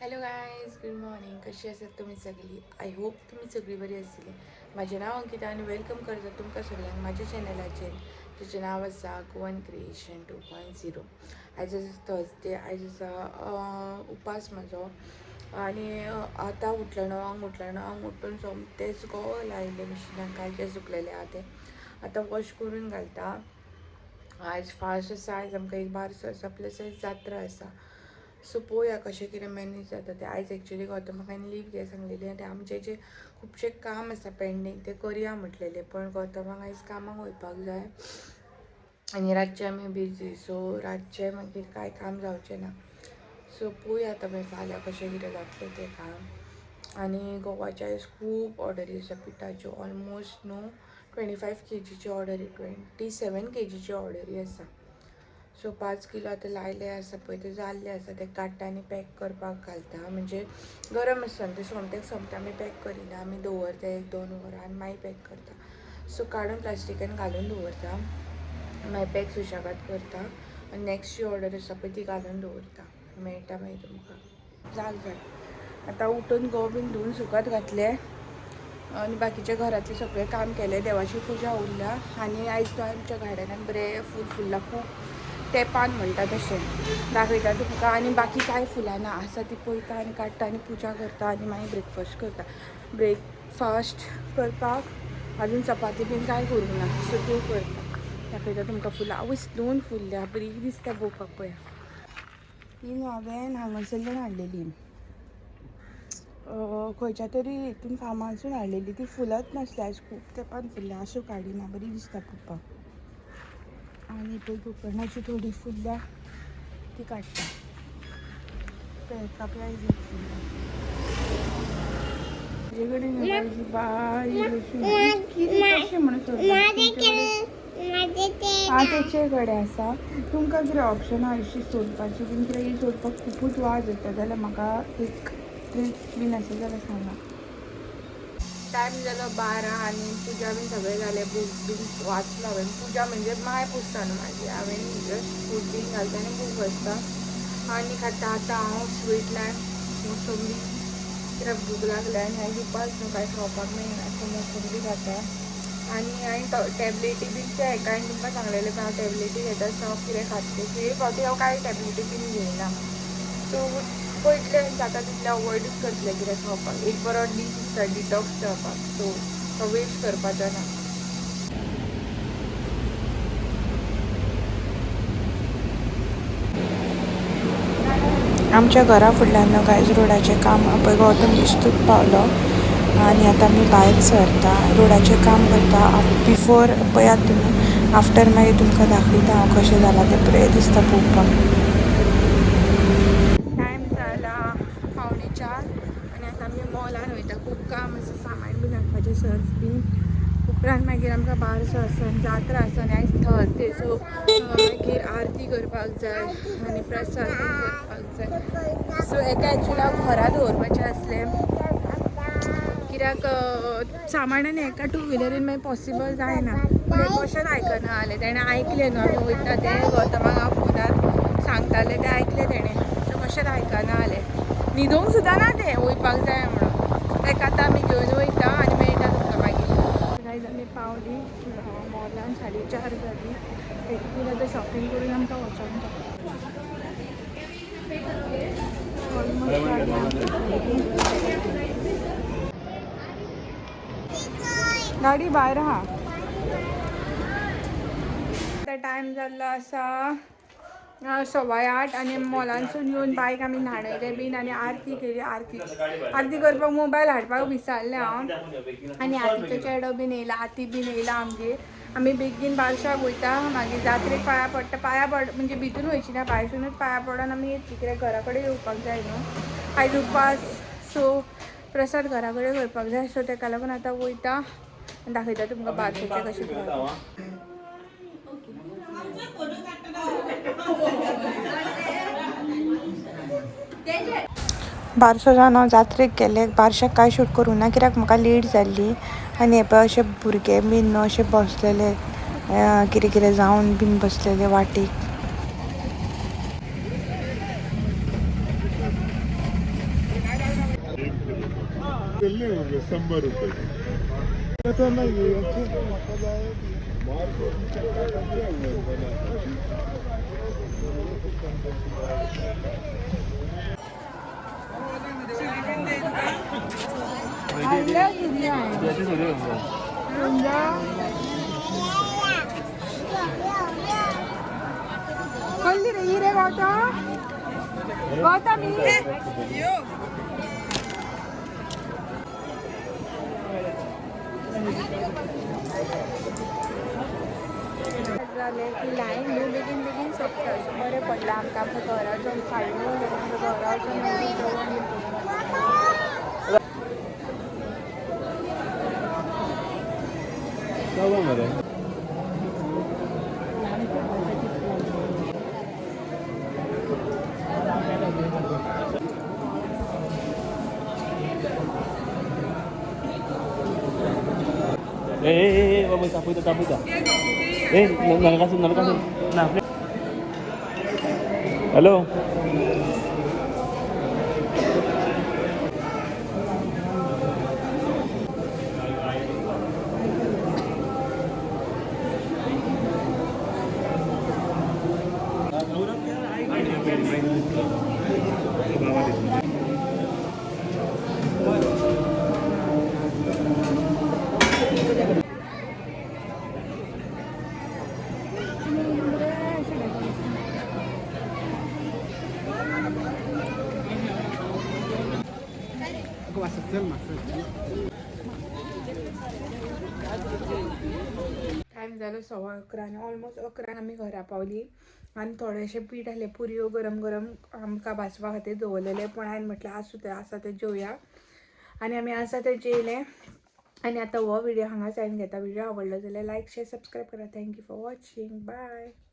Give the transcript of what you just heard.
Hello guys, good morning. कशी आसात तुमी सगळी? I hope तुमी सगळी बरी आसतली. म्हाजें नांव अंकिता आनी welcome करता तुमकां सगळ्यांक म्हाज्या चॅनलाचेर, जेचें नांव आसा गोवन क्रिएशन 2.0. आयज आसा थर्सडे. आयज आसा उपास म्हाजो आनी आतां उठलें, 9 उठलें. 9 उठून सोमतेंच गो लायलें मशिनाक. कालचें सुकलेलें आहा तें आतां वॉश करून घालता. आयज फास्ट आसा. आयज आमकां एक बारसो आसा, प्लस आयज जात्रा आसा. सो पळोवया कशें कितें मॅनेज जाता तें. आयज एक्चुली गौतमाक हांवें लीव घे सांगलेली आनी आमचें जें खुबशें काम आसा पेंडींग तें करया म्हटलेलें, पण गौतमाक आयज कामाक वयपाक जाय आनी रातचें आमी बिजी. सो रातचें मागीर कांय काम जावचें ना. सो पळोवया आतां मागीर फाल्यां कशें कितें जातलें तें काम. आनी गोवाच्या आयज खूब ऑर्डरी आसा पिठाच्यो. ऑलमोस्ट न्हू 25 केजीची ऑर्डरी, 27 केजीची ऑर्डरी आसा. सो 5 किलो आतां लायले आसा पळय, ते जाल्ले आसा, ते काडटा आनी पॅक करपाक घालता. म्हणजे गरम आसता न्हू ते, सोमतेक सोमते आमी पॅक करिना, आमी दवरता 1-2 वरां आनी मागीर पॅक करता. सो काडून प्लास्टिकान घालून दवरता, मागीर पॅक सुशेगाद करता आनी नेक्स्ट जी ऑर्डर आसा पळय ती घालून दवरता. मेळटा मागीर तुमकां. जाग जाय. आतां उठून गो बीन धुवन सुकत घातले आनी बाकीचे घरातलें सगळें काम केलें. देवाची पुजा उरल्या आनी आयज तो आमच्या गार्डनान बरें फूल फुल्लां, खूब तेपान म्हणटा तशें दाखयता तुमकां. आनी बाकी कांय फुलां ना आसा ती पळयता आनी काडटा आनी पुजा करता आनी मागीर ब्रेकफास्ट करता. ब्रेकफास्ट करपाक अजून चपाती बीन कांय करूंक ना, सो त्यो करता. दाखयता तुमकां फुलां. आवयस, 2 फुल्ल्या, बरी दिसता पळोवपाक. पळया, ही न्हू हांवें हांगासरल्यान हाडलेली, खंयच्या तरी हितून फार्मासून हाडलेली. ती फुलत नासली, आयज खूब तेंपान फुल्ल्या. अश्यो काडिना, बरी दिसता पळोवपाक. आनी पळय गोकर्णाची थोडी फुल्ल्या ती काडटा. एका आयज फुल्ल्या म्हजे कडेन बारीक कशें म्हणून आं तेचे कडेन आसा. तुमकां कितें ऑप्शन आहा अशी सोदपाची बीन? कित्याक ही सोदपाक खुबूच वाज येता. जाल्यार म्हाका एक ट्रीक बीन आसा जाल्यार सांगा. टायम जालो 12 आनी पुजा बीन सगळें जालें. बूक बीन वाचलो हांवें. पुजा म्हणजे माय पुजता न्हू म्हाजी. हांवें जस्ट फूल बीन घालता आनी बूक वाचता आनी खाता. आतां हांव स्वीट लायम मोसंबी, कित्याक भूक लागल्या आनी आयज उपास न्हू, कांय खावपाक मेळना. सो मोसंबी खाता. आनी हांवें टॅबलेटी बीन ते हेका हांवें तुमकां सांगलेलें, हांव टॅबलेटी घेता आसतना हांव कितें खातलें. सो हे फावटी हांव कांय टॅबलेटी बीन घेयना. सो पयतलें जाता तितलें अवॉयडूच करतलें कितें खावपाक. एक बरो दीस आसता डिटॉक्स जावपाक, सो तो वेस्ट करपाचो ना. आमच्या घरा फुडल्यान न्हू गायज रोडाचें काम. पळय गौतम दिश्टूच पावलो आनी आतां आमी भायर सरता. रोडाचें काम करता. बिफोर पळयात तुमी, आफ्टर मागीर तुमकां दाखयता हांव कशें जालां तें. बरें दिसता पळोवपाक. टायम जाला 3:45 आनी आतां आमी मॉलान वयता. खूब काम आसा, सामान बीन हाडपाचें, सर्फ बीन. उपरांत मागीर आमकां बारसो आसा, जात्रा आसा आनी आयज थर्सडे. सो मागीर आरती करपाक जाय आनी प्रसाद बीन करपाक जाय. सो एका एक्चुअली हांव घरा दवरपाचें आसलें, कित्याक सामान आनी एका टू व्हिलरीन मागीर पॉसिबल जायना. पूण हें कशेंच आयकना जालें. तेणें आयकलें न्हू आमी वयता तें, गौतमाक हांव फोनार सांगतालें तें आयकलें तेणें. सो कशेंच आयकना जालें, न्हिदोंक सुद्दां ना तें, वयपाक जाय म्हणून. सो तेका आतां आमी घेवन वयता आनी मेळटा तुमकां मागीर. गायज आमी पावली मॉलान, 4:30 जाली. बेगीन आतां शॉपिंग करून आमकां वचोंक जाय. ऑलमोस्ट जाली आमची खरेदी. गाडी भायर आहा. आतां टायम जाल्लो आसा 8:15 आनी मॉलानसून येवन बायक आमी न्हाणयलें बीन आनी आरती केली. आरती आरती करपाक मोबायल हाडपाक विसरलें हांव. आनी आतीचो चेडो बीन येयला, आती बीन येयला आमगेर. आमी बेगीन बारशाक वयता, मागीर जात्रेक पांया पडटा. पांया पड म्हणजे भितून वयची ना, भायरसूनच पांया पडोन आमी येतली, कित्याक घरा कडेन येवपाक जाय न्हू. आयज उपास, सो प्रसाद घरा कडेन करपाक जाय. सो तेका लागून आतां वयता आनी दाखयता तुमकां बारशाचें कशें कितें. बारसो जावन हांव जात्रेक गेलें. बारशाक कांय शूट करूं ना, कित्याक म्हाका लेट जाल्ली. आनी हे पळय अशे भुरगे बीन न्हू अशे बसलेले, कितें कितें जावन बीन बसलेले वाटेक. 100 रुपये. कसली रे ही रे गावता गावता मी. जालें की लायन न्हू बेगीन बेगीन सोंपता, सो बरें पडलां आमकां. आमकां घरा वचून खायलो जाल्यार आमकां घरा वचून मागीर जेवण मेळटलें. ए ए ए बाबा, तापयता तापयता. ए, नरकासून नरकासून ना. हॅलो. टायम जालो 11:15 आनी ऑलमोस्ट 11 आमी घरा पावली. आनी थोडेशें पीठ आहलें पुरयो गरम गरम आमकां भाजपा खातीर दवरलेलें, पूण हांवें म्हटलें आसूं तें आसा तें जेवया. आनी आमी आसा तें जेयलें. आनी आतां हो व्हिडियो हांगाच एंड घेता. व्हिडियो आवडलो जाल्यार लायक, शेअर, सबस्क्रायब करा. Thank you for watching. Bye.